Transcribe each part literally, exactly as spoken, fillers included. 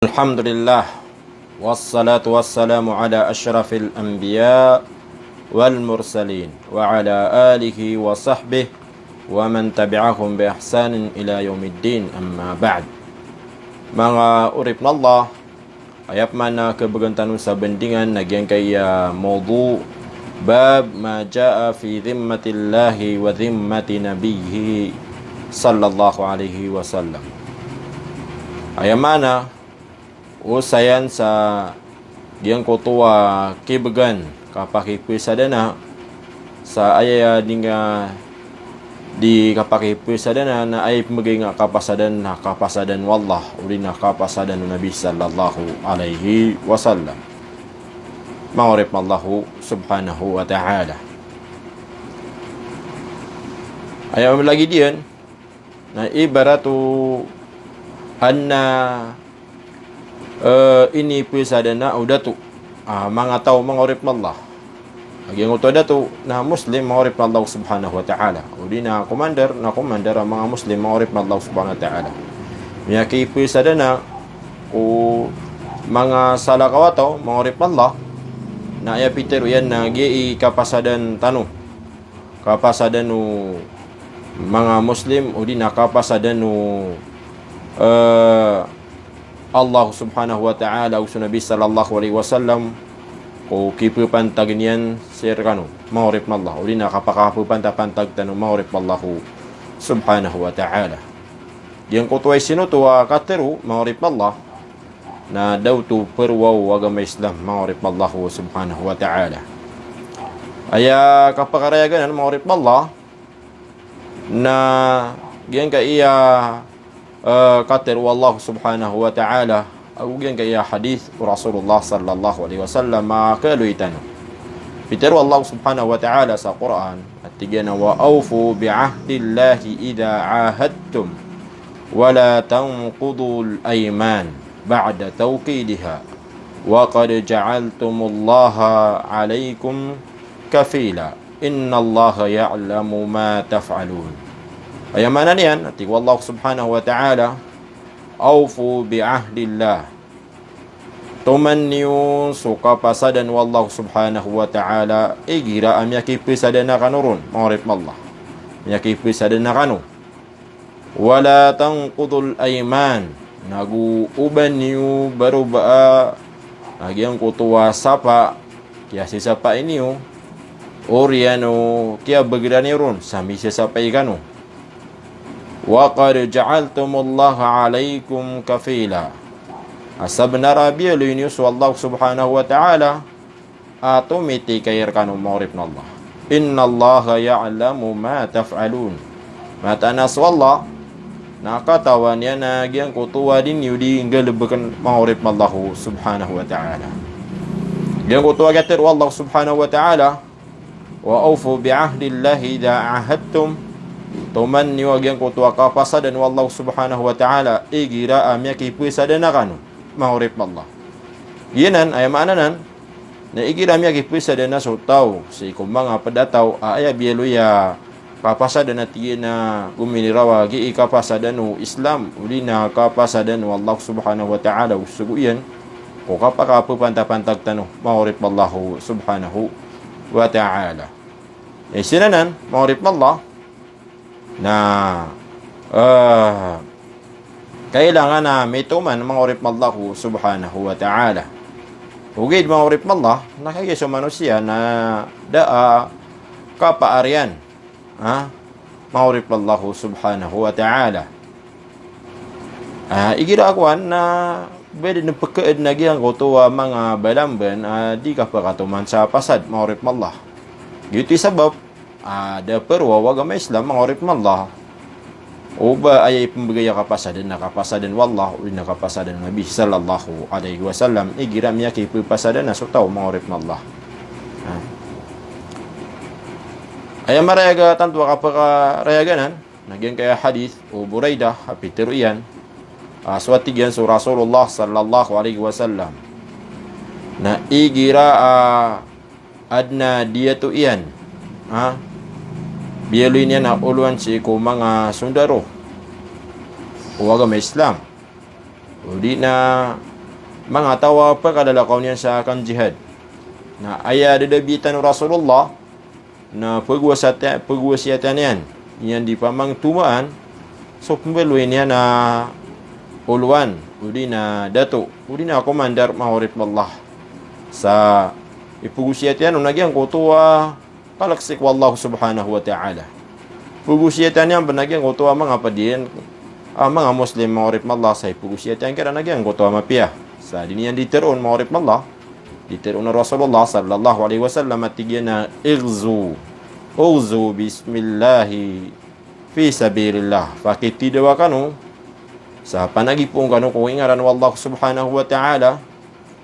Alhamdulillah. Wassalatu wassalamu ala ashrafil anbiya wal mursalin, wa ala alihi wa sahbihi wa man tabi'ahum bi ihsanin ila yawmiddin, amma ba'd. Manga oripn o Allah, aya pman a khabgan tano sa bandingan na giyangkaya mawdu', bab ma jaa fi dhimmatillahi wa dhimmati nabiyyihi sallallahu alaihi wasallam. Aya maana, osayan sa giyangkoto a kibgan, kapakipsadana, sa aya di nga di kapakipsadana na aya pmbgay nga kapasadan na kapasadan o Allah, odi na kapasadan o Nabi sallallahu alaihi wasallam. Manga oripn o Allah subhanahu wa ta'ala. Aya lagid iyan, na ibarat o adn a, eh, inipsadana o dato. Ah, manga taw, manga oripn o Allah. Giyangkoto a dato na Muslim, manga oripn o Allah subhanahu wa ta'ala. Odi na commander, na commander a manga Muslim, manga oripn o Allah subhanahu wa ta'ala. Miyakipsadana ko manga salakaw a taw, manga oripn o Allah. Na aya pitharo iyan na giya i kapasadan tano. Kapasadan o manga Muslim, odi na kapasadan o, eh, Allah subhanahu wa ta'ala, ago so Nabi sallallahu alaihi wasallam, ko kipphantag iyan sii rkano, manga oripn o Allah, odi na kapakapphantapantag tano, manga oripn o Allah subhanahu wa ta'ala. Giyangkoto a isinoto a katharo, manga oripn o Allah, na da oto parowa o agama Islam, manga oripn o Allah subhanahu wa ta'ala. Aya kapakarayag anan, manga oripn o Allah, na giyangkaya, eh, katharo o Allah subhanahu wa ta'ala, ago giyangkaya hadith o Rasulullah sallallahu alaihi wasallam a kaaloy tano. Pitharo o Allah subhanahu wa ta'ala sa Qur'an, a tig iyan a, "Wa awfu bi ahdillahi idha ahadtum, wa la tanqudul ayman ba'da tawkidiha, wa qad ja'altumullaha alaykum kafila, innallaha ya'lamu ma taf'alun." Aya maana niyan, a tig o Allah subhanahu wa ta'ala, "Awfu bi ahdillah." Toman iyo so kapasadan o Allah subhanahu wa ta'ala, igira a miyakipsadana kano ron, manga oripn o Allah. Miyakipsadana kano. "Wa la tanqudul ayman." Nago oba niyo barobaa a giyangkoto a sapa, kiyasisapay niyo, oriyan o kiyabagran iyo ron sa misasapai kano. "Wa qad ja'altumullaha alaykum kafila." A sabnar a biyaloy niyo so Allah subhanahu wa ta'ala a tomitikay rkano, manga oripn o Allah. "Innallaha ya'lamu ma taf'alun." Mataan a so Allah na katawan iyan a giyangkoto a di niyo di nggalbkn, manga oripn o Allah subhanahu wa ta'ala. Giyangkoto a katharo o Allah subhanahu wa ta'ala, "Wa awfu bi ahdillahi idha ahadtum." Toman iyo a giyangkoto a kapasadan o Allah subhanahu wa ta'ala, igira a miyakipsadana kano, manga oripn o Allah. Giyanan, aya maana nan, na igira a miyakipsadana so taw sii ko manga pd a taw a aya biyaloy a kapasadan a tig iyan a gominiraw a gii kapasadan o Islam, odi na kapasadan o Allah subhanahu wa ta'ala, o sogo iyan ko kapakapphantapantag tano, manga oripn o Allah subhanahu wa ta'ala. Aya sii anan, manga oripn o Allah, na, eh, kailangan a mitoman, manga oripn o Allah subhanahu wa ta'ala. Ogaid, manga oripn o Allah, na kagiya so manosiya na da a kapaariyan, ha? Manga oripn o Allah subhanahu wa ta'ala. Ah, igira a kowan na ba dn pkhaadn a giyangkoto a manga balamban a di kapakatoman sa pasad, manga oripn o Allah. Giyoto i sabap a da parowa o agama Islam, manga oripn o Allah, o ba aya ipmbgay a kapasadan na kapasadan o Allah, odi na kapasadan o Nabi sallallahu alaihi wasallam, igira a miyakippasadana so taw, manga oripn o Allah. Ah. Aya marayag a tanto a kapakarayag anan, na giyangkaya hadith o Buraidah a pitharo iyan, ah, so a tig iyan so Rasulullah sallallahu alaihi wasallam na igira, ah, adn a diyato iyan, ha, biyaloy niyan a olowan sii ko manga sondaro o agama Islam, odi na manga taw a pkalalakaw niyan sa kan jihad. Na aya dadabitan o Rasulullah, na pagwasata-, pagwasiyatan iyan, iyan di pamangtomaan so pmbaloy niyan a olowan, odi na dato, odi na komandar, manga oripn o Allah. Sa ipagwasiyatan iyan on a giyangkoto a palk sii ko Allah subhanahu wa ta'ala. Pagwasiyatan iyan pn a giyangkoto a manga pd iyan, a manga Muslim, manga oripn o Allah, sa ipagwasiyatan iyan kiran a giyangkoto a mapiya. Sa di niyan di tharoon, manga oripn o Allah, di tharoon o Rasulullah sallallahu alaihi wasallam a tig iyan a, "Ighzu, ughzu bismillahi fi sabilillah." Pakitidawa kano, sa panagipoon kano ko ingaran o Allah subhanahu wa ta'ala.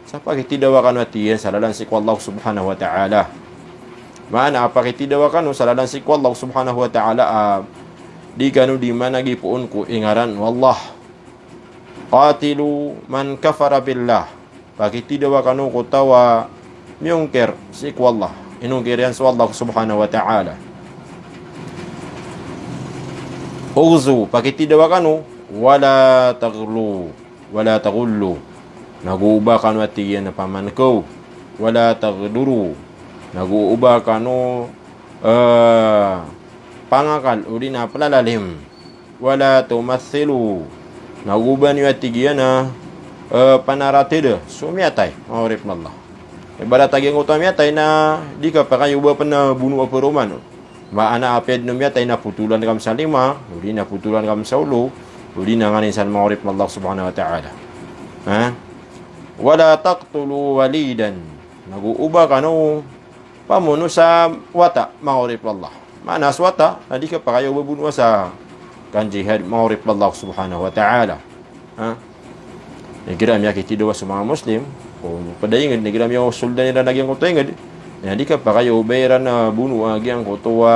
Sa pakitidawa kano a tig iyan sa lalan sii ko Allah subhanahu wa ta'ala. Maana a pakitidawa kano sa lalan sii ko Allah subhanahu wa ta'ala a di kano di managipoon ko ingaran o Allah. Qatilu man kafara billah. Pakitidawa kano ko taw a miyongkir sii ko Allah. Inongkir iyan so Allah subhanahu wa ta'ala. Ughzu, pakitidawa kano, wala taghlu, wala taghullu. Nago o ba kano a tig iyan a pamankaw. Wala taghduru. Nago o ba kano, eh, pangakal odi na plalalim. Wala tumaththilu. Nago o ba niyo a tig iyan a, eh, panaratida so miyatay, manga oripn o Allah. Ibarat a giyangkoto a miyatay na di kapakay o ba pn a bonoa paroman. Maana a pd o miyatay na potolan kano sa lima, odi na potolan kano sa olo, odi na nganin san, manga oripn o Allah subhanahu wa ta'ala. Ha? Wala taqtulu walidan. Nago o ba kano pamono sa wata, manga oripn o Allah. Maana so wata na di kapakay o ba bonoa sa kan jihad, manga oripn o Allah subhanahu wa ta'ala. Ha? Igira a miyakitidawa so manga Muslim ko pd a ingd, igira a miyaosoldan iran a giyangkoto a ingd, na di kapakay o ba iran a bonoa a giyangkoto a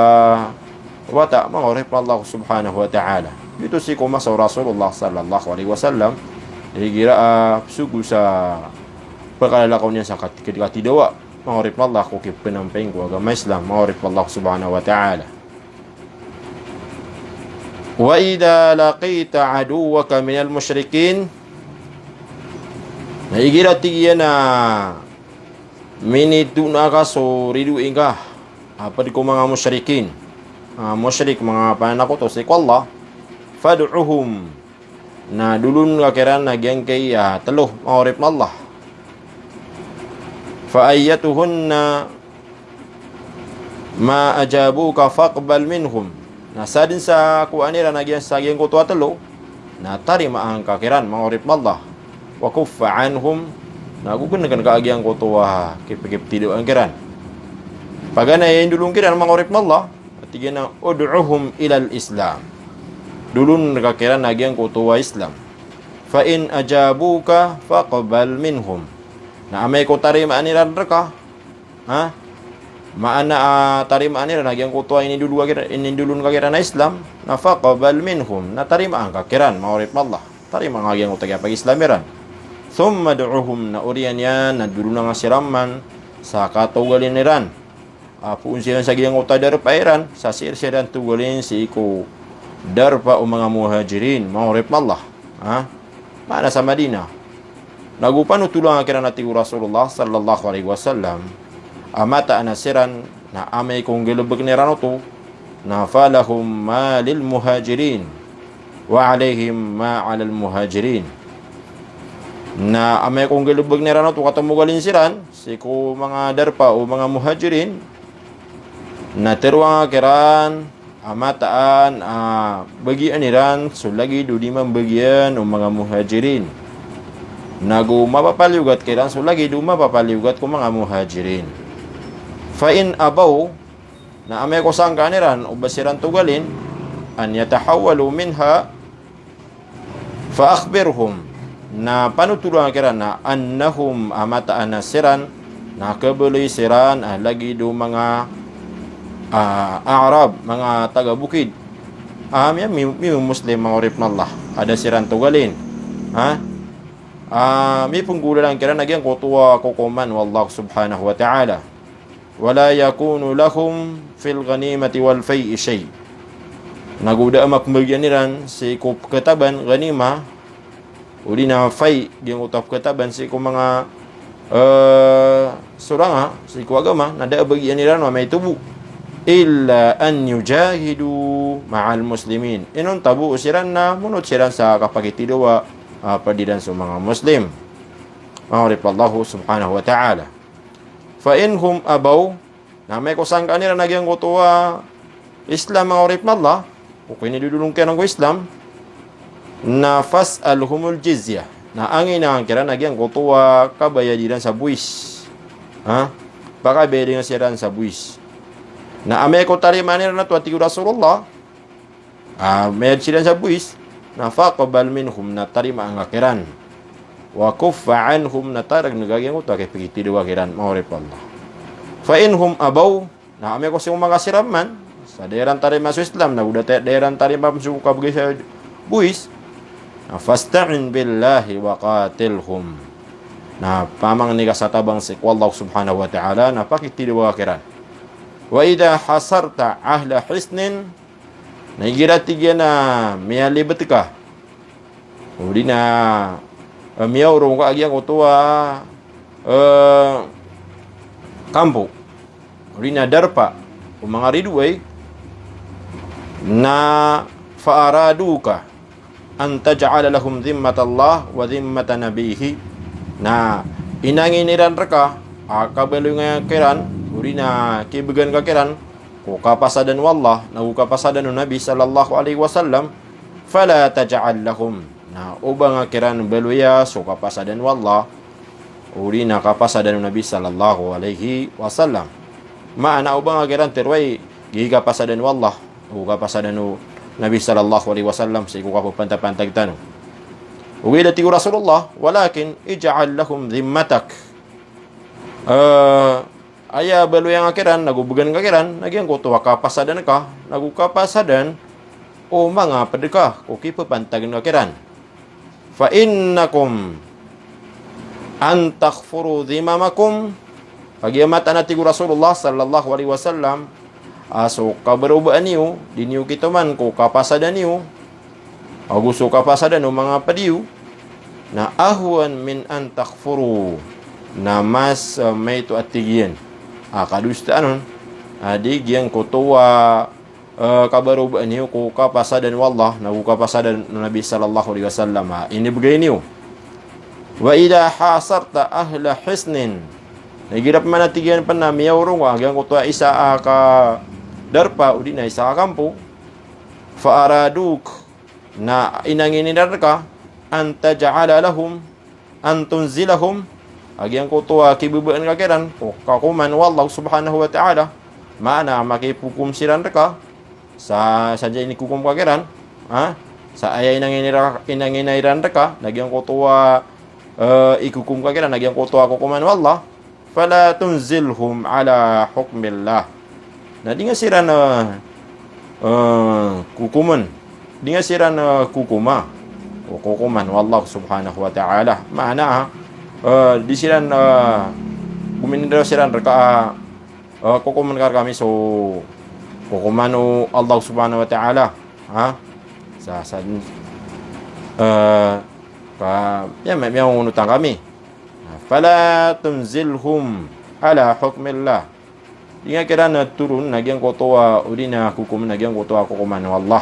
wata, manga oripn o Allah subhanahu wa ta'ala. Giyoto sii ko masa o Rasulullah sallallahu alaihi wasallam, igira a pzogo sa pkalalakaw niyan sa kat-, kat-, katidawa, manga oripn o Allah, ko kipnampay ko agama Islam, manga oripn o Allah subhanahu wa ta'ala. Wa idha laqita aduwwaka minal mushrikin. Na igira tig iyan a minitona ka so ridoay ngka a pd ko manga mushrikin. Manga mushrik, manga pananakoto sii ko Allah. Fad'uhum. Na dolon ka kiran a giyangkai a tlo, manga oripn o Allah. Fa ayyatuhunna ma ajabuka faqbal minhum. Na sadn sa kowaan iran a giya-, sa giyangkoto a tlo, na tarimaa ngka kiran, manga oripn o Allah. Wa kuffa anhum, na gognkn ka a giyangkoto a kip-, kiptidawaan kiran. Paganay a indolon kiran, manga oripn o Allah, a tig iyan a ud'uhum ilal Islam. Dolon ka kiran a giyangkoto a Islam. Fa in ajabuka faqbal minhum. Na amay ko tarimaan iran rka, ha? Maana a tarimaan iran a giyangkoto a inindolon ka kiran, inindolon ka kiran a Islam, na faqbal minhum, na tarimaa ngka kiran, manga oripn o Allah. Tarimaa ngka a giyangkoto a kiyapag-Islam iran. Thumma ud'uhum, na oriyan iyan na dolona ngka siran man sa katogalin iran. A poon siran sa giyangkoto a darpa iran, sa sii siran togalin sii ko darpa o manga Muhajirin, manga oripn o Allah. Ha? Maana sa Madinah. Nago panotola ngka kiran a tig o Rasulullah sallallahu alaihi wasallam, a mataan a siran na amay ko nggalbkn iran oto, na falahum ma lil Muhajirin, wa alaihim ma alal Muhajirin. Na amay ko nggalbkn iran oto, katomogalin siran sii ko manga darpa o manga Muhajirin, na tharoa ngka kiran a mataan a bagian iran so lagid o di mambagian o manga Muhajirin. Nago mapapaliyogat kiran so lagid o mapapaliyogat ko manga Muhajirin. Fa in abaw, na amay ko sangkaan iran o ba siran togalin, an yatahawwalu minha, fa akhbirhum, na panotola ngka kiran a annahum, a mataan a siran na kabaloy siran a lagid o manga, ah, Arab, manga taga bokid. Ah, mi-, mi-, mimumuslim, manga oripn o Allah, a da siran togalin. Ha? Ah, mipnggolalan kiran a giyangkoto a kokoman o Allah subhanahu wa ta'ala. Wala yakunu lahum fil ghanimati wal fai'i shay'. Nago da a mapmbagian iran sii ko pkhataban, ghanimah, odi na fay, giyangkoto a pkhataban sii ko manga, eh, soranga sii ko agama, na da a bagian iran o amay to bo. Illa an yujahidu ma'al muslimin. Inonta bo siran na monot siran sa kapakithidawa, ah, pd iran so manga Muslim. Manga oripn o Allah subhanahu wa ta'ala. Fa in hum abaw, na amay ko sangkaan iran a giyangkoto a Islam, manga oripn o Allah, o kinidodolong kiran ko Islam, na fas'alhumul jizyah. Na anginaan ka kiran a giyangkoto a kabayad iran sa bowis. Ha? Pakabayad iran siran sa bowis. Na amay ko tarimaan iran oto a tig o Rasulullah, ah, mayad siran sa bowis, na faqbal minhum, na tarimaan ka kiran. Wa kuffa anhum, na targnga ka giyangkoto a kipikithidawa kiran, manga oripn o Allah. Fa in hum abaw, na amay ko sii ko manga siran man, sa da iran tarimaa so Islam, na go da ta-, da iran tarimaa so kabgay sa bowis, na fasta'in billahi wa qatilhum. Na pamangni ka sa tabang sii ko Allah subhanahu wa ta'ala, na pakithidawa ka kiran. Wa idha hasarta ahla hisnin, na igira tig iyan a miyalibet ka, odi na, eh, miyaorong ka a giyangkoto a, eh, kampo, odi na darpa o manga ridoay, na fa araduka an taj'ala lahum dhimmatallah wa dhimmata nabiyhi. Na inangin iran rka a kabaloy nga kiran, odi na kibgan ka kiran ko kapasadan o Allah, na go kapasadan o Nabi sallallahu alaihi wasallam, fala taj'al lahum. Na oba nga kiran baloya so kapasadan o Allah, odi na kapasadan o Nabi sallallahu alaihi wasallam. Maana oba nga kiran tharoa i giya i kapasadan o Allah, o kapasadan o Nabi sallallahu alaihi wasallam, sii ko kapapantag-pantag tano. Ogaid a tig o Rasulullah, walakin ij'al lahum dhimmatak. Eh, aya baloya nga kiran, na go bgan ka kiran, na giyangkoto a kapasadan ka, na go kapasadan o manga pd ka ko kipapantagn ka kiran. Fa innakum an takfuru dhimamakum. Kagiya mataan a tig o Rasulullah sallallahu alaihi wasallam, a so kabarobaan iyo, di niyo kitoman ko kapasadan iyo, ago so kapasadan o manga pd iyo, na ahwan min an takfuru. Na mas, eh, maito a tig iyan a kadosaan on, a di giyangkoto a eh, kabarobaan iyo ko kapasadan o Allah, na go kapasadan o Nabi sallallahu alaihi wasallam a inibgay niyo. Wa idha hasarta ahla hisnin. Na igira pman a tig iyan pn a miyaorong ka a giyangkoto a isa a kadarpa, odi na isa a kakampo. Fa araduk. Na inangin iran rka, an taj'ala lahum, an tunzilahum, a giyangkoto a kibabaan ka kiran ko kakoman o Allah subhanahu wa ta'ala. Maana a makipokom siran rka sa, sa sadn a inikokom ka kiran, ha? Sa aya inangin ira-, inangina iran rka, na giyangkoto a, eh, ikokom ka kiran, na giyangkoto a kokoman o Allah. Fala tunzilhum ala hukmillah. Na di nga siran, eh, eh, kokoman. Di nga siran, eh, kokoma o kokoman o Allah subhanahu wa ta'ala. Maana, eh, di siran, eh, komindaw siran rka, eh, kokoman ka rkami so kokoman o Allah subhanahu wa ta'ala. Ha? Sa, sa, eh, ka, ya, miya, miyaongonotan kami. Fala tunzilhum ala hukmillah. Di nga kiran toron a giyangkoto a, odi na kokoman a giyangkoto a kokoman o Allah.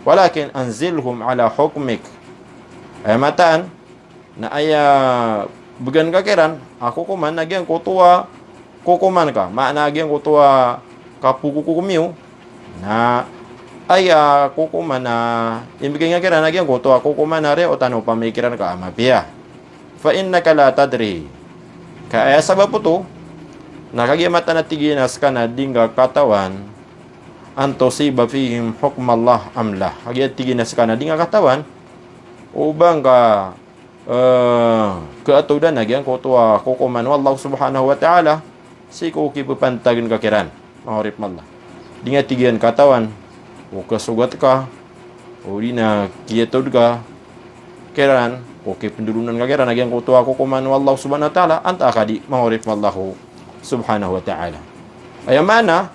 Walakin anzilhum ala hukmik. Aya mataan, na aya bgan ka kiran a kokoman a giyangkoto a kokoman ka. Maana a giyangkoto a kapokokokom iyo, na aya kokoman a imbgay nga kiran a giyangkoto a kokoman a riyaot tano pamikiran ka a mapiya. Fa innaka la tadri. Ka aya sabap oto, na kagiya mataan a tig iyan a ska na di nga katawan, an tusiba fihim hukmallah am la. Kagiya tig iyan a ska na di nga katawan o ba nga, eh, kaatodan a giyangkoto a kokoman o Allah subhanahu wa ta'ala sii ko kipapantagn ka kiran, manga oripn o Allah. Di nga tig iyan katawan o kasogat ka, odi na kiyatod ka kiran, o kipndolonan ka kiran a giyangkoto a kokoman o Allah subhanahu wa ta'ala, antaa ka di, manga oripn o Allah subhanahu wa ta'ala. Aya maana,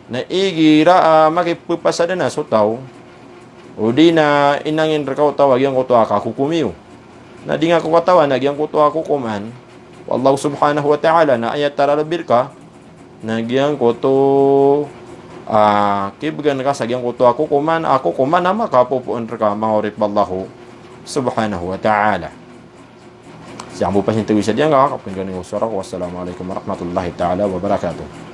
na igira a makipapasadan a so taw, odi na inangin rka o taw a giyangkoto a kakokom iyo, na di ngka ko katawan a giyangkoto a kokoman o Allah subhanahu wa ta'ala, na aya taralbi rka na giyangkoto, ah, kibgan ka sa giyangkoto a kokoman, a kokoman a makapopoon rka, manga oripn o Allah subhanahu wa ta'ala. Sii ko bo pasintawi sa diyangka, kapnggan ko so sowara ko. Wassalamu alaikum warahmatullahi ta'ala wabarakatuh.